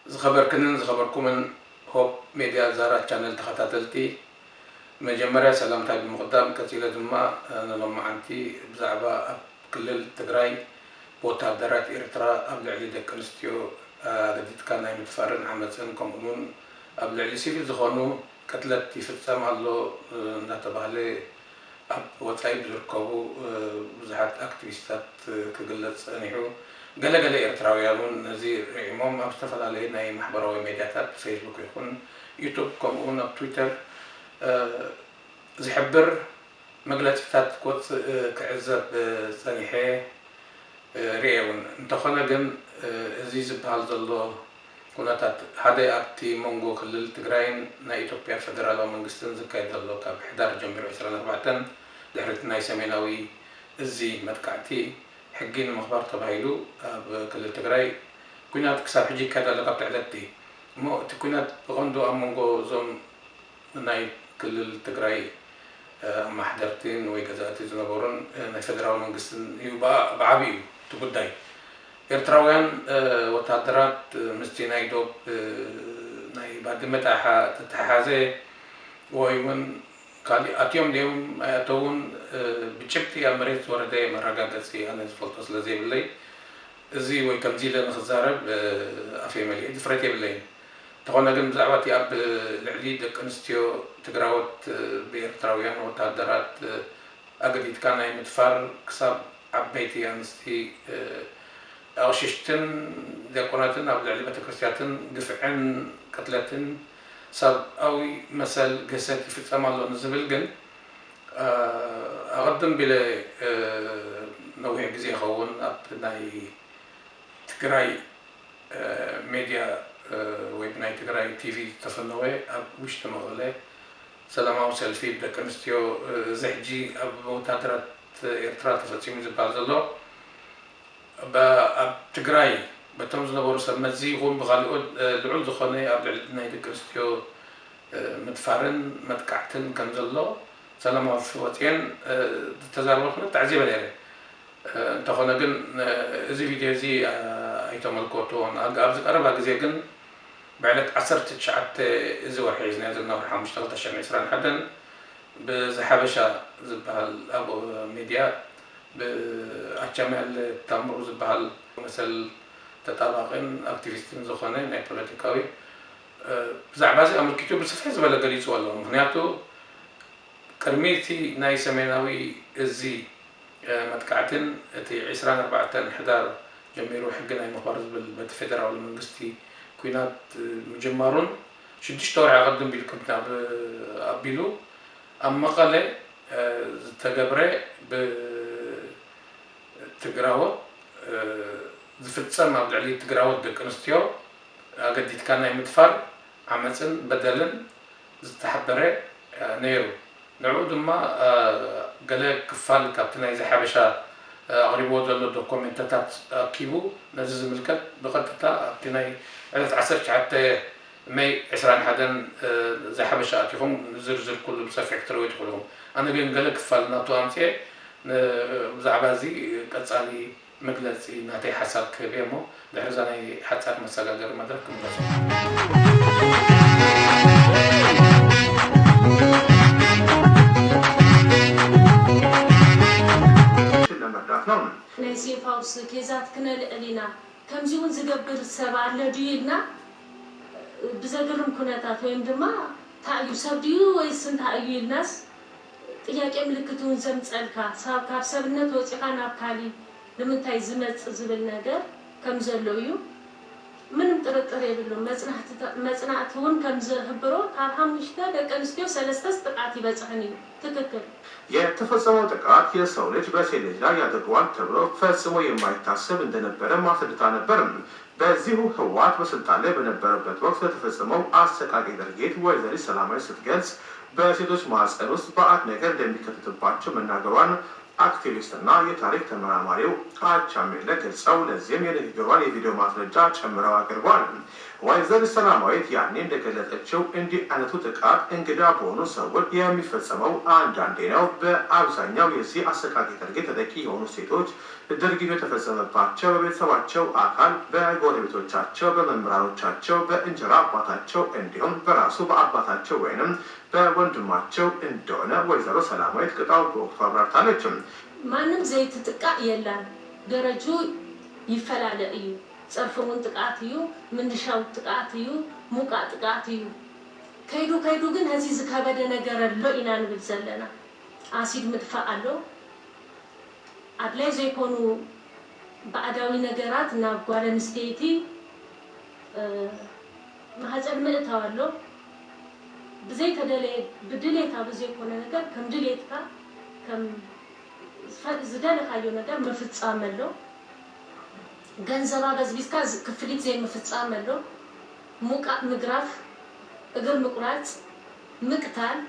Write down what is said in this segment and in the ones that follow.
ዝኸበርክንን ዝኸበርኩምን ሆፕ ሜድያ ዛራ ቻነል ተኸታተልቲ፣ መጀመርያ ሰላምታይ ብምቕዳም፣ ቀጺለ ድማ፣ እ፣ ንሎማዓንቲ ብዛዕባ ኣብ ክልል ትግራይ ብወታደራት ኤርትራ ኣብ ልዕሊ ደቂ ኣንስትዮ ኣገዲድካ ናይ ምድፋርን ዓመጽን፣ ከምኡ'ውን ኣብ ልዕሊ ሲቪል ዝኾኑ ቅትለት ይፍጸም ኣሎ፣ እ፣ እናተባህለ ኣብ ወጻኢ ብዝርከቡ፣ እ፣ ብዙሓት ኣክቲቪስታት፣ እ፣ ክግለጽ ጸኒሑ። ገለ ገለ ኤርትራውያን እውን ነዚ ርዒሞም ኣብ ዝተፈላለየ ናይ ማሕበራዊ ሜድያታት፣ ፌስቡክ ይኹን ዩቱብ፣ ከምኡ እውን ኣብ ትዊተር፣ እ፣ ዝሕብር መግለጺታት ክወጽእ፣ እ፣ ክዕዘብ፣ እ፣ ጸኒሐ። እ፣ ርእየ እውን። እንተኾነ ግን፣ እ፣ እዚ ዝበሃል ዘሎ ኩነታት ሓደ ኣብቲ መንጎ ክልል ትግራይን ናይ ኢትዮጵያ ፌደራላዊ መንግስትን ዝካየድ ዘሎ ካብ ሕዳር ጀሚሩ ዕስራን ኣርባዕተን ድሕሪ እቲ ናይ ሰሜናዊ እዚ መጥቃዕቲ ሕጊ ንምኽባር ተባሂሉ ኣብ ክልል ትግራይ ኲናት ክሳብ ሕጂ ይካየድ ኣሎ ካብ ትዕለቲ። እሞ እቲ ኲናት ብቐንዱ ኣብ መንጎ እዞም ናይ ክልል ትግራይ፣ እ፣ ኣማሓደርቲን ወይ ገዛእቲ ዝነበሩን፣ እ፣ ናይ ፌደራል መንግስትን እዩ ብዓ-፣ ብዓቢኡ እቲ ጉዳይ። ኤርትራውያን፣ እ፣ ወታደራት፣ እ፣ ምስቲ ናይ ዶብ፣ እ፣ ናይ ባድመ ተሓ-፣ ተተሓሓዘ ወይ እውን ካሊእ ኣትዮም ድዮም ኣይኣተውን፣ እ፣ ብጭብጢ ኣብ መሬት ዝወረደ መረጋገጺ ኣነ ዝፈልጦ ስለ ዘይብለይ፣ እዚ ወይ ከምዚ ኢለ ንኽዛረብ፣ እ፣ ኣፈይ መሊኤ ድፍረት የብለይን። እንተኾነ ግን ብዛዕባ እቲ ኣብ ልዕሊ ደቂ ኣንስትዮ ትግራዎት፣ እ፣ ብኤርትራውያን ወታደራት፣ እ፣ ኣገዲድካ ናይ ምድፋር ክሳብ ዓበይቲ ኣንስቲ፣ እ፣ ኣቕሽሽትን ዲያቆናትን ኣብ ልዕሊ ቤተክርስትያትን ግፍዕን ቅትለትን ሰብኣዊ መሰል ግህሰት ይፍጸም ኣሎ ንዝብል ግን፣ እ፣ ኣቐድም ቢለ፣ እ፣ ነዊሕ ግዜ ይኸውን ኣብ ናይ ትግራይ፣ እ፣ ሜድያ፣ እ፣ ወይ ብናይ ትግራይ ቲቪ ዝተፈነወ ኣብ ውሽጢ መቐለ ሰላማዊ ሰልፊ ብደቂ ኣንስትዮ፣ እ፣ እዚ ሕጂ ኣብ ወታደራት ኤርትራ ተፈጺሙ ዝበሃል ዘሎ ብ-፣ ኣብ ትግራይ በቶም ዝነበሩ ሰብ መዚ ይኹን ብኻልኦት፣ እ፣ ልዑል ዝኾነ ኣብ ልዕሊ ናይ ደቂ ኣንስትዮ፣ እ፣ ምድፋርን መጥቃዕትን ከም ዘሎ ሰላማዊ ሰልፊ ወፅየን፣ እ፣ ዝተዛረበ ኩነት ተዓዚበ ነይረ። እ፣ እንተኾነ ግን፣ እ፣ እዚ ቪድዮ እዚ፣ እ፣ ኣይተመልከትዎን። ኣብ፣ ኣብዚ ቀረባ ግዜ ግን ብዕለት ዓሰርተ ትሽዓተ እዚ ወርሒ ሒዝናዮ ዘለና ወርሒ ሓሙሽተ ክልተ ሽሕን ዕስራን ሓደን ብዝሓበሻ ዝበሃል ኣብ ሚድያ ብኣቻምየለ ታምሩ ዝበሃል መሰል ተጣባቕን ኣክቲቪስትን ዝኾነ ናይ ፖለቲካዊ፣ እ፣ ብዛዕባ እዚ ኣመልኪቱ ብስፍሕ ዝበለ ገሊፅዎ ኣሎ። ምኽንያቱ ቅድሚ እቲ ናይ ሰሜናዊ እዚ፣ እ፣ መጥቃዕትን እቲ ዕስራን ኣርባዕተን ሕዳር ጀሚሩ ሕጊ ናይ ምኽባር ዝብል በቲ ፌደራላዊ መንግስቲ ኲናት፣ እ፣ ምጅማሩን ሽዱሽተ ወርሒ ኣቐድም ቢሉ ከምቲ ኣብ-፣ ኣቢሉ ኣብ መቐለ፣ እ፣ ዝተገብረ ብትግራዎት፣ እ፣ ዝፍጸም ኣብ ልዕሊ ትግራዎት ደቂ ኣንስትዮ ኣገዲድካ ናይ ምድፋር ዓመፅን በደልን ዝተሓበረ፣ እ፣ ነይሩ። ንዕኡ ድማ፣ እ፣ ገለ ክፋል ካብቲ ናይዚ ሓበሻ፣ እ፣ ኣቕሪብዎ ዘሎ ዶኮሜንተታት ኣኪቡ ነዚ ዝምልከት ብቐጥታ ኣብቲ ናይ ዕለት ዓሰርተ ትሽዓተ መይ ዕስራን ሓደን፣ እ፣ እዚ ሓበሻ ኣቲኹም ዝርዝር ኩሉ ብሰፊሕ ክትርእዩ ትኽእሉ ኢኹም። ኣነ ግን ገለ ክፋል ናቱ ኣምፅኤ ን-፣ ብዛዕባ እዚ ቀጻሊ መግለጺ ናተይ ሓሳብ ክህብ እየ እሞ፣ ድሕሪ እዛ ናይ ሓጻር መሰጋገሪ መድረኽ ክምለስ። ለመርዳት ነው። ናይ ሴፍ ሃውስ ኬዛት ክነልዕል ኢና፣ ከምዚ እውን ዝገብር ሰብ ኣሎ ድዩ ኢልና ብዘግርም ኩነታት፣ ወይም ድማ እንታይ እዩ፣ ሰብ ድዩ ወይስ እንታይ እዩ ኢልናስ ጥያቄ ምልክት እውን ዘምፀልካ፣ ሳብ-፣ ካብ ሰብነት ወፂኻ ናብ ካሊ ንምንታይ ዝመጽእ ዝብል ነገር ከም ዘሎ እዩ። ምንም ጥርጥር የብሉን። መጽናዕትታ-፣ መጽናዕቲ እውን ከም ዝሕብሮ፣ ካብ ሓሙሽተ ደቂ ኣንስትዮ ሰለስተስ ጥቃት ይበጽሐን እዩ። ትክክል። የተፈጸመው ጥቃት የሰው ልጅ በሴት ልጅ ላይ ያደርገዋል ተብሎ ፈጽሞ የማይታሰብ እንደነበረ ማስረድታ ነበር። በዚሁ ህወሓት በስልጣን ላይ በነበረበት ወቅት ስለተፈጸመው አሰቃቂ ድርጊት ወይዘሪት ሰላማዊት ስትገልጽ፣ በሴቶች ማህጸን ውስጥ ባዕድ ነገር እንደሚከተትባቸው መናገሯን አክቲቪስትና የታሪክ ተመራማሪው አቻሜለ ገልጸው፣ ለዚህም የንግግሯን የቪዲዮ ማስረጃ ጨምረው አቅርበዋል። ወይዘሪት ሰላማዊት ያኔ እንደገለጸችው፣ እንዲህ አይነቱ ጥቃት እንግዳ በሆኑ ሰዎች የሚፈጸመው አንዳንዴ ነው። በአብዛኛው የዚህ አሰቃቂ ድርጊት ተጠቂ የሆኑ ሴቶች ድርጊቱ የተፈጸመባቸው በቤተሰባቸው አካል፣ በጎረቤቶቻቸው፣ በመምህራኖቻቸው፣ በእንጀራ አባታቸው እንዲሁም በራሱ በአባታቸው ወይንም በወንድማቸው እንደሆነ ወይዘሮ ሰላማዊት ቅጣው በወቅቱ አብራርታለች። ማንም ዘይትጥቃእ የላን። ደረጁ ይፈላለ እዩ። ጸርፊ እውን ጥቃት እዩ፣ ምንሻው ጥቃት እዩ፣ ሙቃ ጥቃት እዩ። ከይዱ ከይዱ ግን ሀዚ ዝከበደ ነገር ኣሎ ኢና ንብል ዘለና። ኣሲድ ምድፋእ ኣሎ። ኣድላይ ዘይኮኑ ባዕዳዊ ነገራት ናብ ጓል ኣንስተይቲ ማህፀን ምእታው ኣሎ። ብዘይተደለየ ብድሌታ ብዘይኮነ ነገር ከም ድሌትካ ከም ዝደለካዮ ነገር ምፍፃም ኣሎ። ገንዘባ በዝቢዝካ ክፍሊት ዘይምፍፃም ኣሎ። ሙቃጥ፣ ምግራፍ፣ እግር ምቁራፅ፣ ምቅታል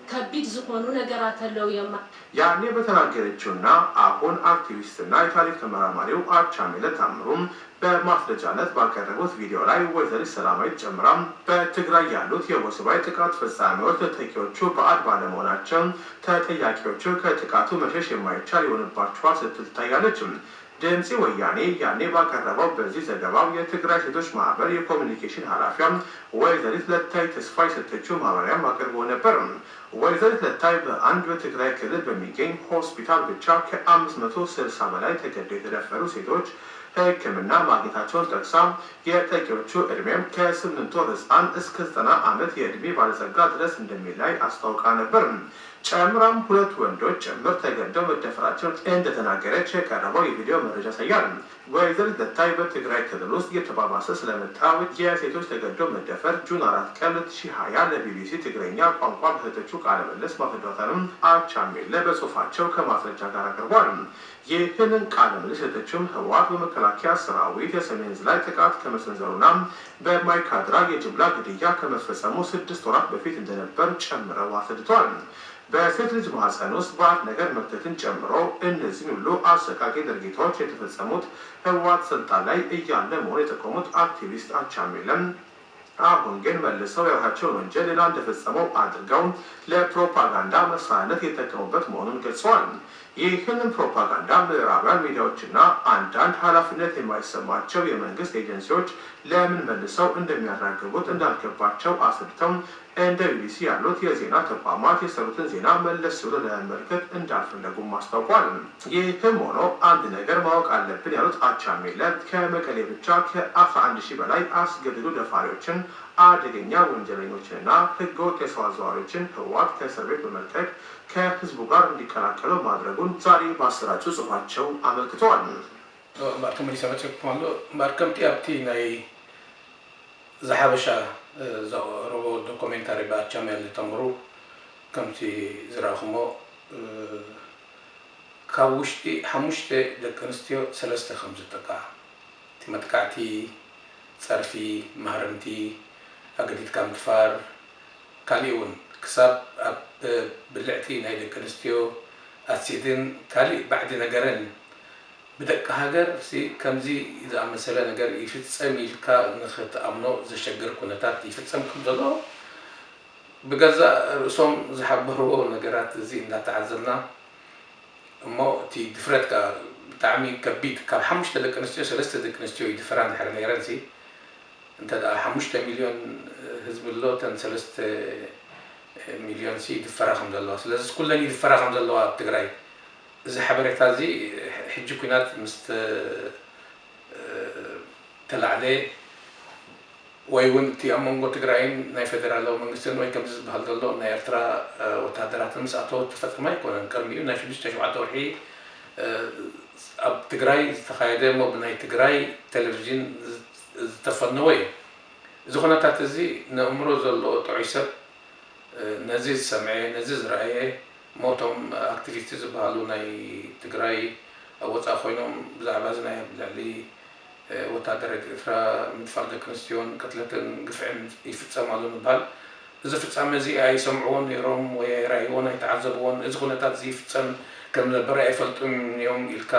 ከቢድ ዝኾኑ ነገራት ኣለዉ እዮም። ያኔ በተናገረችውና አሁን አክቲቪስትና የታሪክ ተመራማሪው አቻሜለ ታምሩም በማስረጃነት ባቀረቡት ቪዲዮ ላይ ወይዘሪት ሰላማዊት ጨምራ በትግራይ ያሉት የወሲባዊ ጥቃት ፈጻሚዎች ተጠቂዎቹ ባዕድ ባለመሆናቸው ተጠያቂዎቹ ከጥቃቱ መሸሽ የማይቻል ይሆንባቸዋል ስትል ትታያለች። ድምፂ ወያኔ ያኔ ባቀረበው በዚህ ዘገባው የትግራይ ሴቶች ማህበር የኮሚኒኬሽን ኃላፊዋ ወይዘሪት ለታይ ተስፋ የሰጠችው ማብራሪያም አቅርቦ ነበር። ወይዘሪት ለታይ በአንድ በትግራይ ክልል በሚገኝ ሆስፒታል ብቻ ከአምስት መቶ ስልሳ በላይ ተገደው የተደፈሩ ሴቶች ሕክምና ማግኘታቸውን ጠቅሳ፣ የጠቂዎቹ ዕድሜም ከስምንት ወር ህፃን እስከ ዘጠና ዓመት የዕድሜ ባለጸጋ ድረስ እንደሚለያይ አስታውቃ ነበር። ጨምራም ሁለት ወንዶች ጭምር ተገደው መደፈራቸውን እንደተናገረች የቀረበው የቪዲዮ መረጃ ያሳያል። ወይዘሪት ለታይ በትግራይ ክልል ውስጥ እየተባባሰ ስለመጣው የሴቶች ተገዶ መደፈር ጁን አራት ቀን ሁለት ሺህ ሃያ ለቢቢሲ ትግረኛ ቋንቋ በሰጠችው ቃለ ምልልስ ማስረዳቷንም አቻሜለ በጽሁፋቸው ከማስረጃ ጋር አቅርቧል። ይህንን ቃለ ምልልስ የሰጠችውም ህወሓት በመከላከያ ሰራዊት የሰሜን ዕዝ ላይ ጥቃት ከመሰንዘሩና በማይካድራ የጅምላ ግድያ ከመፈጸሙ ስድስት ወራት በፊት እንደነበር ጨምረው አስረድተዋል። በሴት ልጅ ማህፀን ውስጥ ባዕድ ነገር መክተትን ጨምሮ እነዚህን ሁሉ አሰቃቂ ድርጊቶች የተፈጸሙት ህወሓት ስልጣን ላይ እያለ መሆኑን የጠቆሙት አክቲቪስት አቻሜለም፣ አሁን ግን መልሰው የራሳቸውን ወንጀል ሌላ እንደፈጸመው አድርገው ለፕሮፓጋንዳ መሳሪያነት እየተጠቀሙበት መሆኑን ገልጸዋል። ይህንን ፕሮፓጋንዳ ምዕራባውያን ሚዲያዎችና አንዳንድ ኃላፊነት የማይሰማቸው የመንግስት ኤጀንሲዎች ለምን መልሰው እንደሚያራግቡት እንዳልገባቸው አስረድተው፣ እንደ ቢቢሲ ያሉት የዜና ተቋማት የሰሩትን ዜና መለስ ብሎ ለመመልከት እንዳልፈለጉም አስታውቋል። ይህም ሆኖ አንድ ነገር ማወቅ አለብን ያሉት አቻሜለ፣ ከመቀሌ ብቻ ከአስራ አንድ ሺህ በላይ አስገድዶ ደፋሪዎችን፣ አደገኛ ወንጀለኞችንና ህገወጥ የሰው አዘዋዋሪዎችን ህወሓት ከእስር ቤት በመልቀቅ ከህዝቡ ጋር እንዲቀላቀሉ ማድረጉን ዛሬ ባሰራጩ ጽሑፋቸው አመልክተዋል። እምበኣር ተመሊሰ መፂኹም ኣሎ። እምበኣር ከምቲ ኣብቲ ናይ ዝሓበሻ ዘቕረቦ ዶኮሜንታሪ ብኣቻሜለ ታምሩ ከምቲ ዝረኣኹሞ፣ ካብ ውሽጢ ሓሙሽተ ደቂ ኣንስትዮ ሰለስተ ከም ዝጥቃዓ፣ እቲ መጥቃዕቲ፣ ፀርፊ፣ ማህረምቲ፣ ኣገዲድካ ምድፋር፣ ካሊእ እውን ክሳብ ኣብ ብልዕቲ ናይ ደቂ ኣንስትዮ ኣሲድን ካሊእ ባዕዲ ነገርን ብደቂ ሃገር ሲ ከምዚ ዝኣመሰለ ነገር ይፍጸም ኢልካ ንኽትኣምኖ ዘሸግር ኩነታት ይፍጸም ከም ዘሎ ብገዛእ ርእሶም ዝሓበርዎ ነገራት እዚ እንዳተዓዘብና እሞ እቲ ድፍረት ከኣ ብጣዕሚ ከቢድ ካብ ሓሙሽተ ደቂ ኣንስትዮ ሰለስተ ደቂ ኣንስትዮ ይድፈራ እንድሕር ነይረን ሲ እንተ ደኣ ሓሙሽተ ሚልዮን ህዝቢ ኣሎ እተን ሰለስተ ሚልዮን ሲ ይድፈራ ከም ዘለዋ ስለዚ ኩለን ይድፈራ ከም ዘለዋ ኣብ ትግራይ እዚ ሓበሬታ እዚ ሕጂ ኩናት ምስ ተላዕለ ወይ እውን እቲ ኣብ መንጎ ትግራይን ናይ ፌደራላዊ መንግስትን ወይ ከምዚ ዝበሃል ዘሎ ናይ ኤርትራ ወታደራትን ምስ ኣተወ ዝተፈፀመ ኣይኮነን። ቅድሚኡ ናይ ሽዱሽተ ሸውዓተ ወርሒ ኣብ ትግራይ ዝተኻየደ እሞ ብናይ ትግራይ ቴሌቪዥን ዝተፈነወ እዩ። እዚ ኩነታት እዚ ነእምሮ ዘለዎ ጥዑይ ሰብ ነዚ ዝሰምዐ፣ ነዚ ዝረኣየ እሞ እቶም ኣክቲቪስት ዝበሃሉ ናይ ትግራይ ኣብ ወፃኢ ኮይኖም ብዛዕባ እዚ ናይ ኣብ ልዕሊ ወታደራት ኤርትራ ምድፋር ደቂ ኣንስትዮን ቅትለትን ግፍዕን ይፍፀም ኣሎ ምባል እዚ ፍጻመ እዚ ኣይሰምዕዎን ነይሮም ወይ ኣይረኣይዎን ኣይተዓዘብዎን። እዚ ኩነታት እዚ ይፍጸም ከም ዝነበረ ኣይፈልጡን እዮም ኢልካ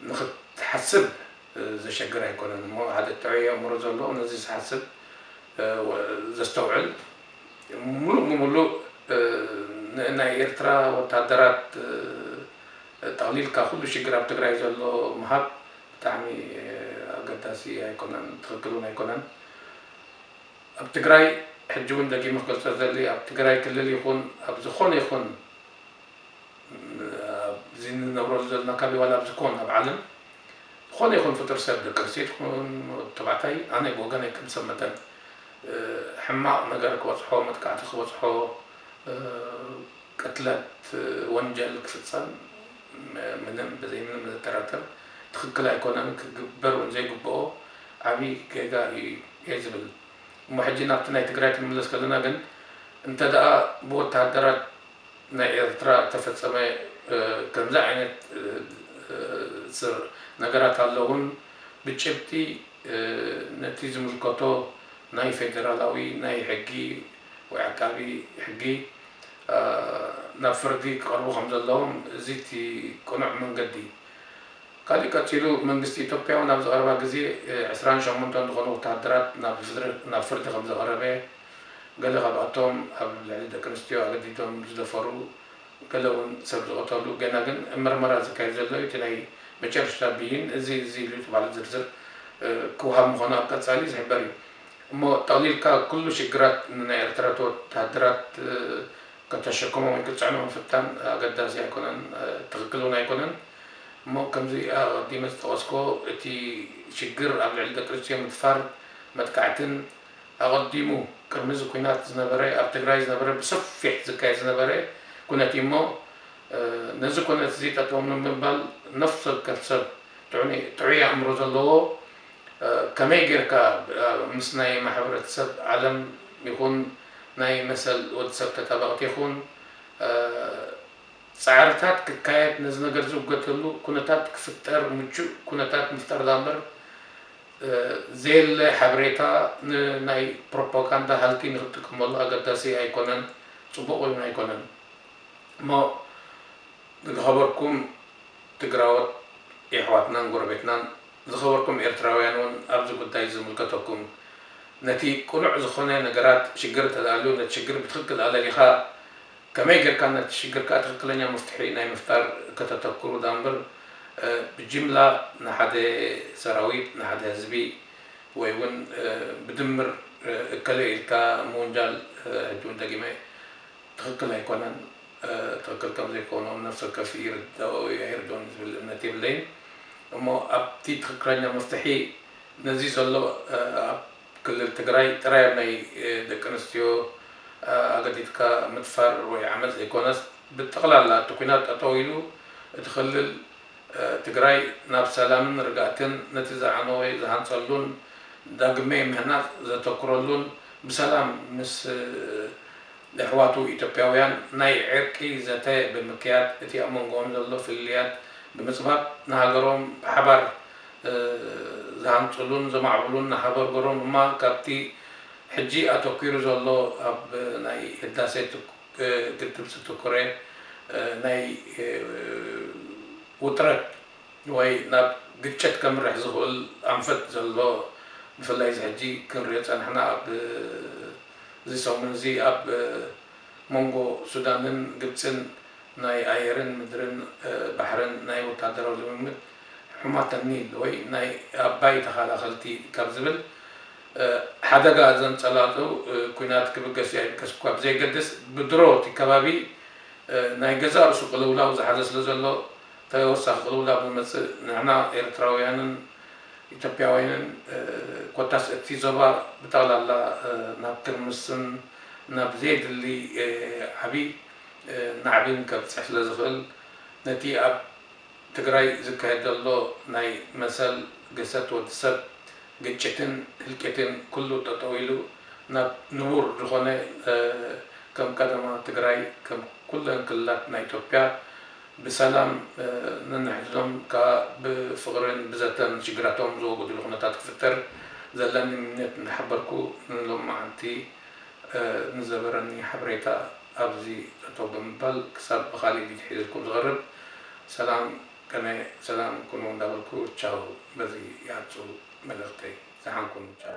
ንኽትሓስብ ዘሸግር ኣይኮነን። እሞ ሓደ ጥዑይ ኣእምሮ ዘለዎ ነዚ ዝሓስብ ዘስተውዕል ምሉእ ብምሉእ ንናይ ኤርትራ ወታደራት ጠቕሊልካ ኩሉ ሽግር ኣብ ትግራይ ዘሎ ምሃብ ብጣዕሚ ኣገዳሲ ኣይኮነን፣ ትኽክል እውን ኣይኮነን። ኣብ ትግራይ ሕጂ እውን ደጊመ ክገልጾ ዘሊ ኣብ ትግራይ ክልል ይኹን ኣብ ዝኾነ ይኹን ኣብዚ ንነብረሉ ዘለና ከባቢ ዋላ ኣብዚ ኮን ኣብ ዓለም ዝኾነ ይኹን ፍጡር ሰብ ደቂ ኣንስትዮ ትኹን ተባዕታይ ኣነ ብወገነይ ከም ሰብ መጠን ሕማቕ ነገር ክበፅሖ መጥቃዕቲ ክበፅሖ ቅትለት ወንጀል ክፍፀም ምንም ብዘይ ምንም ዘጠራጥር ትኽክል ኣይኮነን። ክግበር እውን ዘይግብኦ ዓብዪ ጌጋ እዩ እየ ዝብል። እሞ ሕጂ ናብቲ ናይ ትግራይ ክንምለስ ከለና ግን እንተ ደኣ ብወተሃደራት ናይ ኤርትራ እተፈጸመ ከምዚ ዓይነት ስር ነገራት ኣለውን ብጭብጢ ነቲ ዝምልከቶ ናይ ፌደራላዊ ናይ ሕጊ ወይ ዓቃቢ ሕጊ ናብ ፍርዲ ክቐርቡ ከም ዘለዎም እዚ እቲ ቅኑዕ መንገዲ። ካሊእ ቀጺሉ መንግስቲ ኢትዮጵያ እውን ኣብዚ ቀረባ ግዜ ዕስራን ሸሞንተን ዝኾኑ ወተሃደራት ናብ ፍርዲ ከም ዘቐረበ ገለ ካብኣቶም ኣብ ልዕሊ ደቂ ኣንስትዮ ኣገዲዶም ዝደፈሩ ገለ እውን ሰብ ዝቐተሉ ገና ግን ምርመራ ዝካየድ ዘሎ እዩ እቲ ናይ መጨረሽታ ብይን እዚ እዚ ኢሉ ተባለ ዝርዝር ክውሃብ ምዃኑ ኣብ ቀጻሊ ዝሕበር እዩ እሞ ጠቕሊልካ ኩሉ ሽግራት ናይ ኤርትራ ወተሃደራት ከተሸክሞም ወይ ክትጽዕኖም ምፍታን ኣገዳሲ ኣይኮነን፣ ትኽክል እውን ኣይኮነን። እሞ ከምዚ ኣቐዲመ ዝጠቐስኮ እቲ ሽግር ኣብ ልዕሊ ደቂ ኣንስትዮ ምድፋር፣ መጥቃዕትን ኣቐዲሙ ቅድሚ እዚ ኲናት ዝነበረ ኣብ ትግራይ ዝነበረ ብሰፊሕ ዝካየድ ዝነበረ ኩነት እዩ እሞ ነዚ ኩነት እዚ ጠጠው ንምባል ነፍሲ ወከፍ ሰብ ጥዑይ ኣእምሮ ዘለዎ ከመይ ጌርካ ምስ ናይ ማሕበረተሰብ ዓለም ይኹን ናይ መሰል ወዲ ሰብ ተጣበቕቲ ይኹን ፃዕርታት ክካየድ ነዚ ነገር ዝውገተሉ ኩነታት ክፍጠር ምቹእ ኩነታት ምፍጠር ዳምበር ዘየለ ሓበሬታ ንናይ ፕሮፓጋንዳ ሃልኪ ንክትጥቀመሉ ኣገዳሲ ኣይኮነን፣ ፅቡቕ እውን ኣይኮነን። እሞ ዝኸበርኩም ትግራዎት የሕዋትናን ጎረቤትናን፣ ዝኸበርኩም ኤርትራውያን እውን ኣብዚ ጉዳይ ዝምልከተኩም ነቲ ቅኑዕ ዝኾነ ነገራት ሽግር እንተደኣልዩ ነቲ ሽግር ብትኽክል ኣለሊኻ ከመይ ጌርካ ነቲ ሽግር ከኣ ትኽክለኛ መፍትሒ ናይ ምፍጣር ከተተኩሩ ዳምበር ብጅምላ ንሓደ ሰራዊት ንሓደ ህዝቢ ወይ እውን ብድምር እከለ ኢልካ ምውንጃል ሕጂ እውን ደጊመ ትኽክል ኣይኮነን። ትኽክል ከም ዘይኮኑ ነፍሲ ወከፍ ይርድኦ እዩ ኣይርድኦን ዝብል እምነት የብለይን። እሞ ኣብቲ ትኽክለኛ መፍትሒ ነዚ ዘሎ ኣብ ክልል ትግራይ ጥራይ ኣብ ናይ ደቂ ኣንስትዮ ኣገዲድካ ምድፋር ወይ ዓመፅ ዘይኮነስ ብጠቕላላ እቲ ኩናት ጠጠው ኢሉ እቲ ክልል ትግራይ ናብ ሰላምን ርግኣትን ነቲ ዝዓነወ ዝሃንፀሉን ዳግመ ምህናፅ ዘተኩረሉን ብሰላም ምስ ኣሕዋቱ ኢትዮጵያውያን ናይ ዕርቂ ዘተ ብምክያድ እቲ ኣብ መንጎኦም ዘሎ ፍልልያት ብምፅባብ ንሃገሮም ብሓባር ዝሃንፅሉን ዘማዕብሉን ንሃገሮም ድማ ካብቲ ሕጂ ኣተኲሩ ዘሎ ኣብ ናይ ህዳሴ ግድብ ዘተኮረ ናይ ውጥረት ወይ ናብ ግጭት ከምርሕ ዝኽእል ኣንፈት ዘሎ ብፍላይ እዚ ሕጂ ክንሪኦ ዝፀናሕና ኣብ እዚ ሰሙን እዚ ኣብ መንጎ ሱዳንን ግብፅን ናይ ኣየርን ምድርን ባሕርን ናይ ወታደራዊ ልምምድ ሕማተ ኒል ወይ ናይ ኣባይ ተኸላኸልቲ ካብ ዝብል ሓደጋ ዘንፀላልው ኩናት ክብገስ ኣይብገስ እኳ ብዘየገድስ ብድሮ እቲ ከባቢ ናይ ገዛእ ርእሱ ቅልውላው ዝሓዘ ስለ ዘሎ ተወሳኺ ቅልውላው ብመፅእ ንሕና ኤርትራውያንን ኢትዮጵያውያንን ኮታስ እቲ ዞባ ብጠቕላላ ናብ ትርምስን ናብ ዘየድሊ ዓብዪ ናዕብን ከብፅሕ ስለ ዝኽእል ነቲ ኣብ ትግራይ ዝካየድ ዘሎ ናይ መሰል ግህሰት ወዲ ሰብ፣ ግጭትን ህልቂትን ኩሉ ጠጠው ኢሉ ናብ ንቡር ዝኾነ ከም ቀደማ ትግራይ ከም ኩለን ክልላት ናይ ኢትዮጵያ ብሰላም ነንሕድኖም ከዓ ብፍቕርን ብዘተን ሽግራቶም ዝወግድሉ ኩነታት ክፍጠር ዘለኒ ምንዮት እንዳሓበርኩ ንሎማዓንቲ ንዘበረኒ ሓበሬታ ኣብዚ ጠጠው ብምባል ክሳብ ብኻሊእ ቪድዮ ሒዘልኩም ዝቐርብ ሰላም ከመይ ሰላም ኩኑ እንዳበልኩ ቻው በዚ ይዓጹ መልእኽተይ። ዝሓንኩም ቻው።